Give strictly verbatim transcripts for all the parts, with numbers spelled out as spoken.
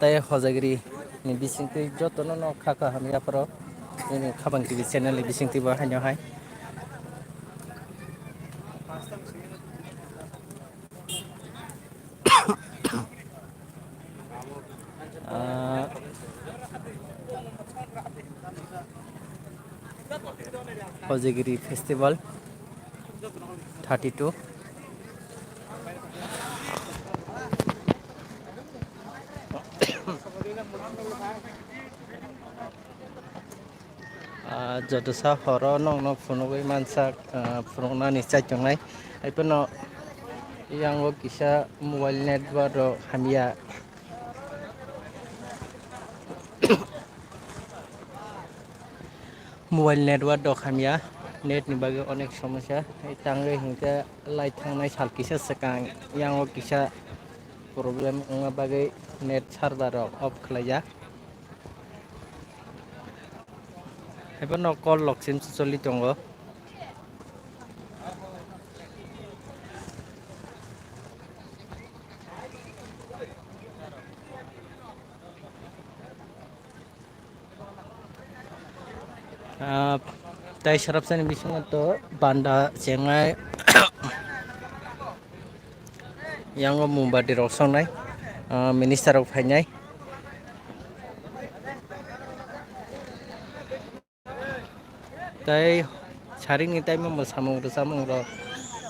Tei Hojagiri ni bisingtwi jotono no kha kha hamya phoro nini Khabang T V channel ni bisingtwi bo haino hai. Ah, Hojagiri Festival thirty two. Ah, jotosa horo nokno phunugwi mansak, ah, phunuknani chai tongnai. Haiphano yango kisa mobile network rok hamya. Mobile network rok hamya, net ni bagwi onek somosya. Tei tangwi hinkhe light thangnai sal kisa swkang yango kisa problem wngma bagwi net server rok off khwlaijak. Haiphano call rok sim choli tongo. Ah, tei sarapsani bisingo to banda chengnai. Yango mombati rok songnai, ah, minister rok phainai. Tei saringni taimo bo samung rwchapmung rok,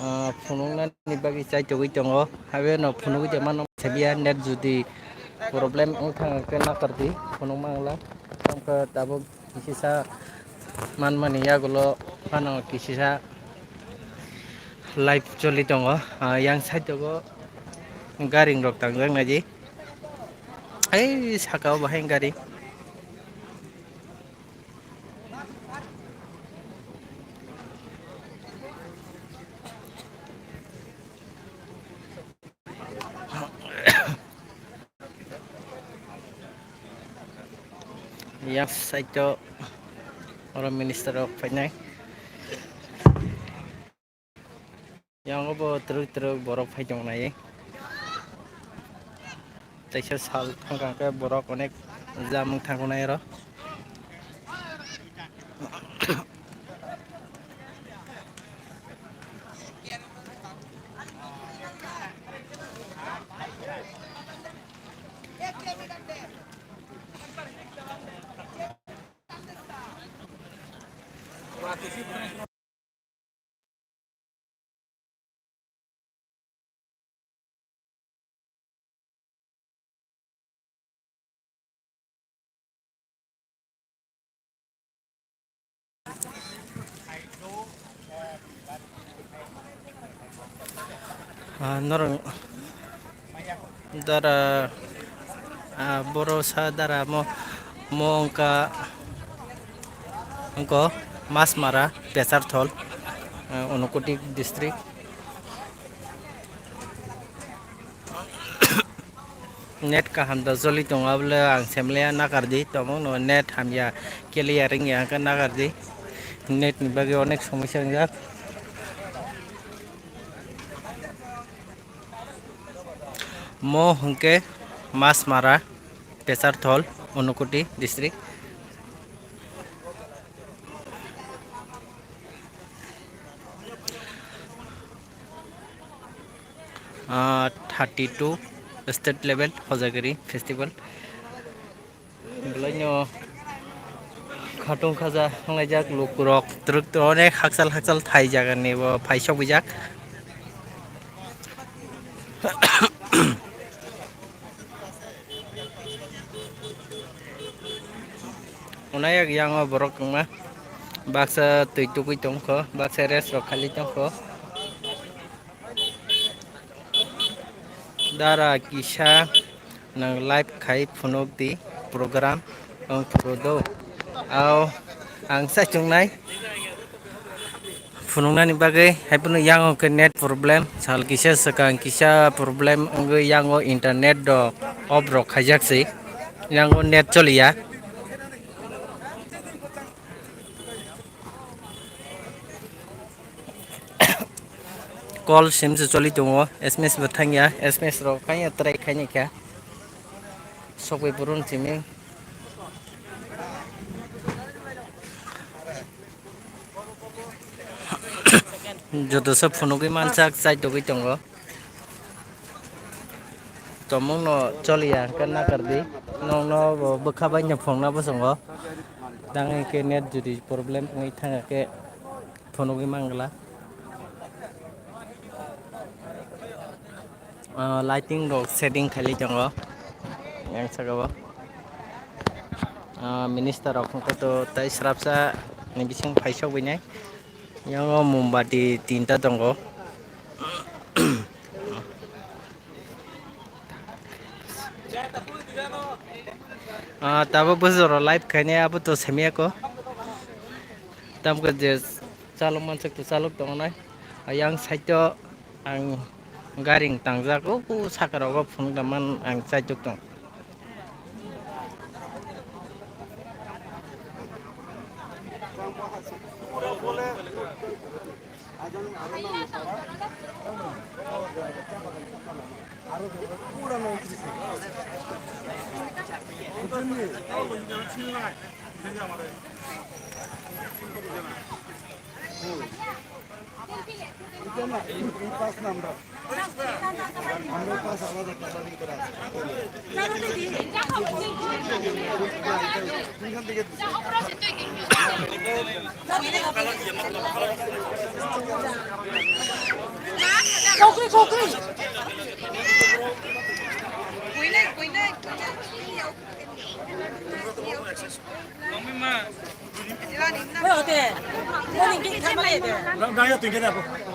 ah, phunuknani bagwi chai togwi tongo. Habeno phunugwi tongmano sabiya net judi problem wngkha hwnkhe nakardi phunukma wngla. Tamkhe tabuk kisisa manmani yagulo phano kisisa live choli tongo. Ah, yang side o garing rok tangjak naidi. Ei saka o bahai gari. Yang side o oro minister rok phainai. Yang bo twrwk twrwk borok phai tong nai. Teisa sal thangkha khe borok onek jam wng thangkha nai oro. Ah, norok dara, ah, boro sa dara mo, mo wngkha, wngkha Masmara, Pesarthol, ah, Unakoti district. Net kaham da joli tongo, abole ang semlaya nakardi, tongmung no net hamya, clear wngya hwnkhe nakardi. Net ni bagwi onek somosya wngjak. Mo hwnkhe Masmara, Pesarthol, Unakoti district. Ah, thirty two state level Hojagiri festival. Belai no khatung khaja wnglaijak lukurok, twrwk twrwk onek hakchal hakchal thai jaga ni bo phai sogwijak. Onek yang o borok wngma, baksa twi tugwi tongkho, baksa rest rok khali tongkho. Dara kisa nwng live khai phunuk di program wng phuru do. Ao ang saichung nai phunuknani bagwi haiphano yang o khe net problem, sal kisa swkang kisa problem wngwi yang o internet do off rok khaijak se, yang o net choliya. Call sim se choli tongo, S M S bo thangya, S M S rok kanya try khaini kha. sokwi burun simi. Joto se phunugwi mansak, chaitugwi tongo. Tomungno choliya hwnkhe nakardi. Nokno bo bwkha bai no phunukna bwskango. Tang hwnkhe net jodi problem wngwi thangkhe phunugwi mangla. Ah, lighting rok setting khailai tongo yang saka o. Ah, minister rok hwnkhe to tei srapsa ni bising phaisok bai nai. Yang o mombati tinta tongo. Ah, tabuk bwswk rok live khainai abo to simi ya ko. Tamkhe je chalok mansuk to chalok tongnai. Ayang side o ang gari tangjak o, o saka rogo phunuk da man ang chaitok tong.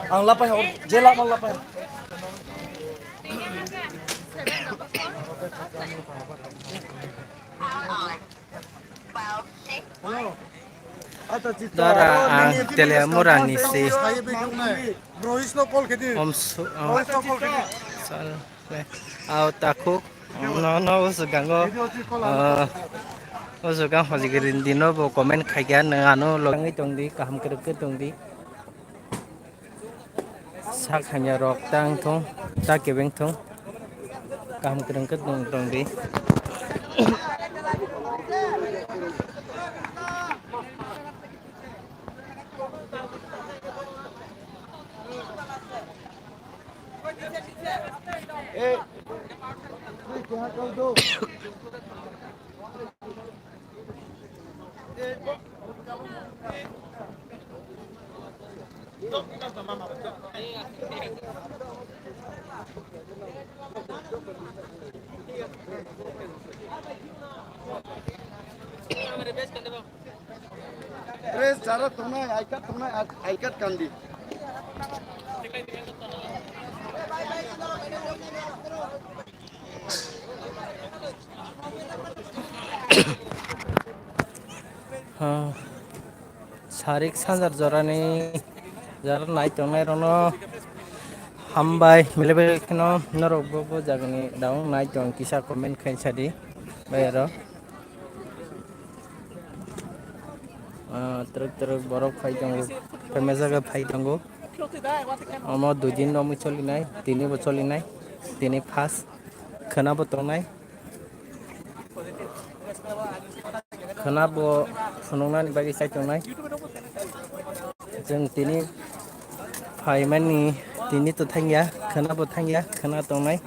Ang lapai, je lama lapai. Dara ang Telemura ni si. Om su-, om. Sal, le. Au takhuk. No, no, o swkango. Ah, o swkang hojigiri dino bo comment khaikha, nang ano logwi tongdi, kaham kwrwk khe tongdi. Sak hamya rok tang thung, ta kebeng thung. Kaham kwrwng khe tong, tong di. Dress jara tongnai, I card tongnai, I card kandi. Ha, sarik sanjar jorani jara nai tongnai rokno hambai, belai belai kheno norok bo, bo jagani daung nai tong kisa comment khai sadi bai aro. Ah, twrwk twrwk borok phai tongo, phaima jaga phai tongo. Omo dui din romwi solinai, tini bo solinai, tini first khwna bo tongnai. Khwna bo phunuknani bagwi chai tongnai. Chwng tini phaimani, tini to thangya, khwna bo thangya, khwna tongnai,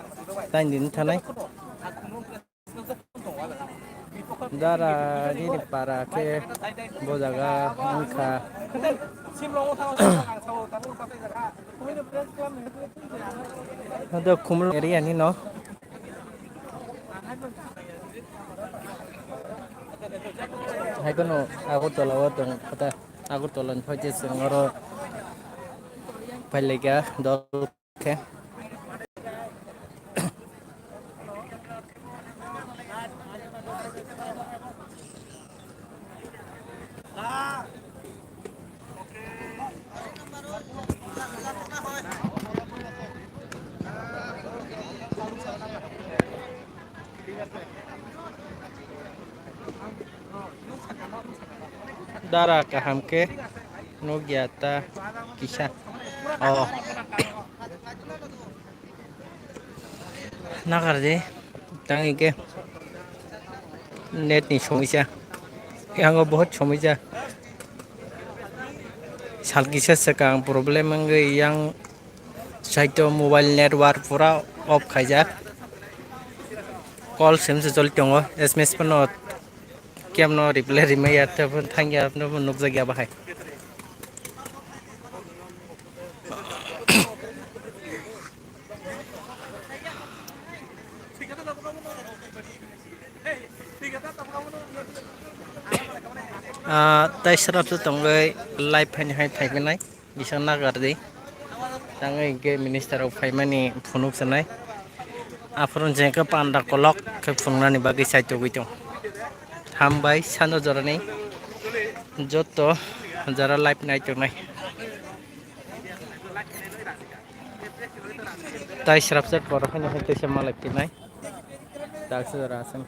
taini din thanai. Dara nini para khe bo jaga wngkha. Hado Khumulwng area ni no. Hai kono Agartala o tong kata, Agartala ni phaite chwng oro phailaikha dol. Okay. Dara kaham khe nukya ta kisa. Oh. Nakardi tang hwnkhe Net ni somosya. Yango bahut somosya. Sal kisa swkang problem wngwi yang saito mobile network pura off khaijak. Call sim se choli tongo, S M S phano kemno reply rimaya, tei phano thangya, phano nukjakya bahai. Ah, tei srapsa tongwi live phaini hai phaimanai, bisa nagar di. Tangwi hwnkhe minister rok phaimani phunuk sanai. Aphuru jengkhe panda kolok khe phunuknani bagwi saitogwi tong. Hambai sano jorani joto jara live nai tongnai. Tai srapsa kor haino hai teisa malai tinai. Daksa jora aswng.